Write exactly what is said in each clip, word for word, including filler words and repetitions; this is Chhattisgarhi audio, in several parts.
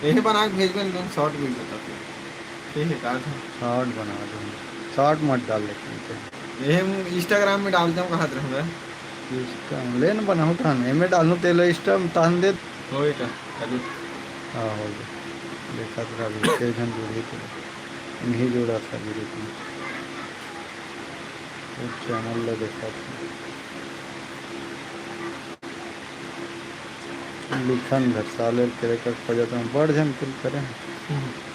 यही बना के भेजबे न तुम short video तक। ठीक है, का था? Short बना दो। Short मत डाल लेकिन ते। यही हम Instagram में डाल दूँ, कहा था मैं। Insta ले न बनाऊँ, तहन एमे डालूँ, तेला Insta में तहन दे। होई का? चलू। हाँ, हो गया। देखा तो अभी के जन जुड़ी थे। नहीं जुड़ा था जुड़ी थी। वो channel ले देखा था। लिखन घर साले के लेकर खोजत हूँ, बड़ झन कुल करे हैं। हम्म।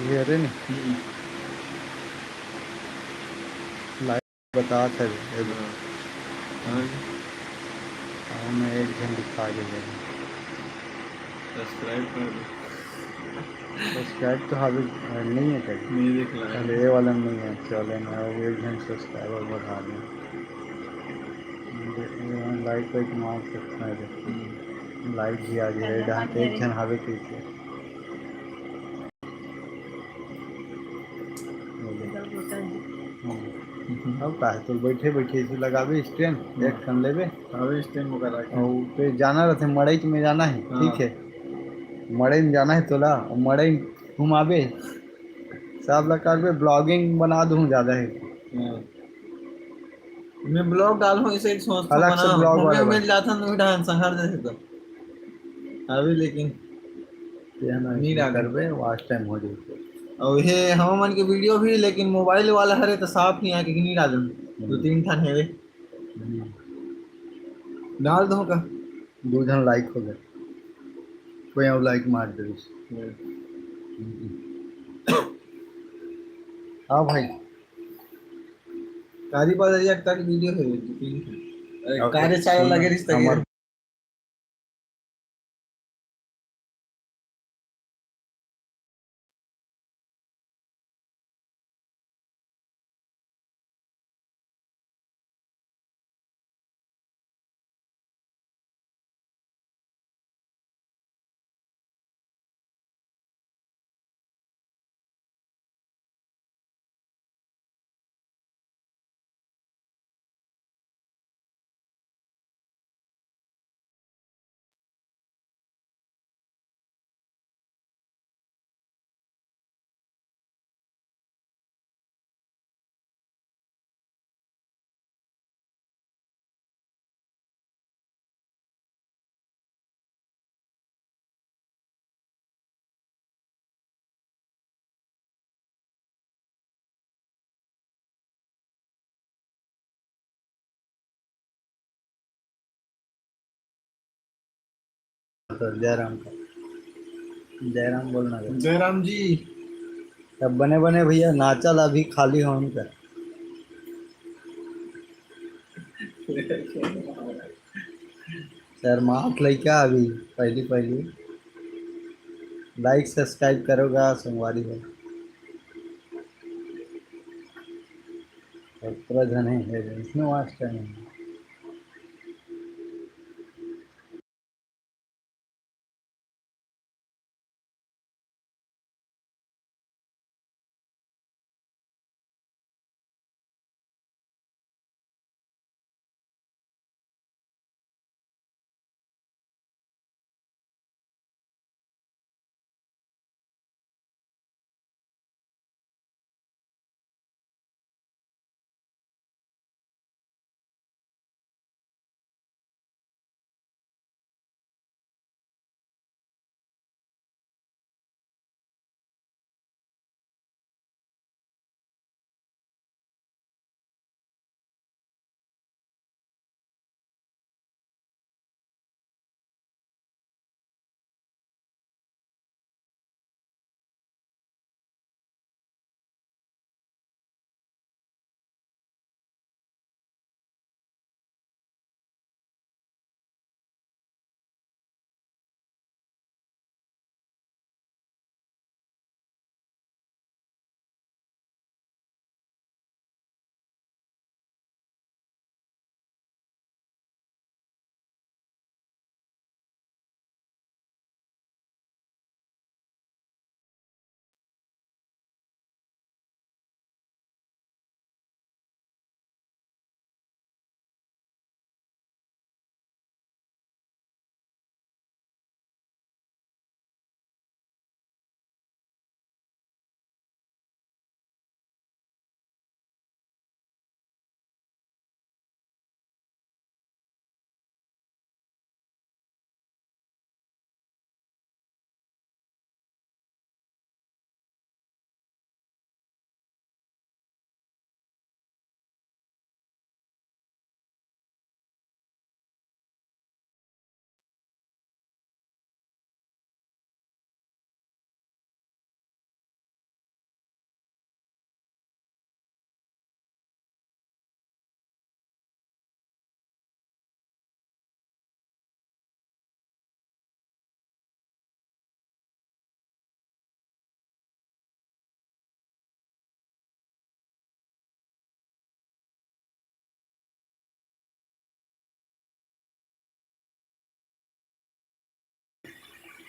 ये रे नी। हम्म। Live बतात हे, ए दे। हाँ। हाँ। हाँ, मैं एक झन दिखा के गया। Subscribe कर दो। Subscribe तो अभी, अ, नहीं है कहीं। नहीं दिख रहा है। अरे, ये वाला में नहीं है, चले ना, वो एक झन subscriber बढ़ा दें। दे-, ये like वाइक मार सकता है, देखो। हम्म। Like भी आ गया है, एक झन हावे कहीं से। हम्म। अब का है, तो बैठे बैठे इसे लगाबे stand, हम्म। एक ठन लेबे। अभी stand वो करा के। और पे जाना रहते, मड़ई में जाना है, हाँ। ठीक है। मड़ई में जाना है तोला, और मड़ई में घुमाबे, सब ला करबे, vlogging बना दूँ ज्यादा है। हाँ। मैं vlog डालूँ, इसे सोचता हूँ अलग से ना, vlog घूमे वाला मिल बना। जाता, नहीं डांस हर जैसे तो। अभी लेकिन ये ना नहीं इसमें डाले। करबे, watch time हो जाए। और ये हम मन के video भी, लेकिन mobile वाला हरे तो साफ नहीं आके नहीं डालूँ। हम्म। दो तीन ठन है वे। हम्म। डाल दो का? दो झन like हो गए, कोई और like मार दे। हम्म। हम्म। हाँ भाई। कारी बाजार एक तक video है, दो तीन ठन। अरे, और कार्य एक चाला सुन, लगे रिश्ता हमार के। जयराम का, जयराम बोलना रे। जयराम जी। तब बने बने भैया, नाचा ला अभी खाली हो उनका। शर्मात लइका अभी पहली पहली। Like subscribe करोगा संगवारी हो। सत्रह जने हैं, इसमें watch time है।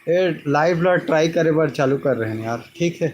ए, लाइव ला ट्राई करे बर चालू कर रहे हैं यार, ठीक है।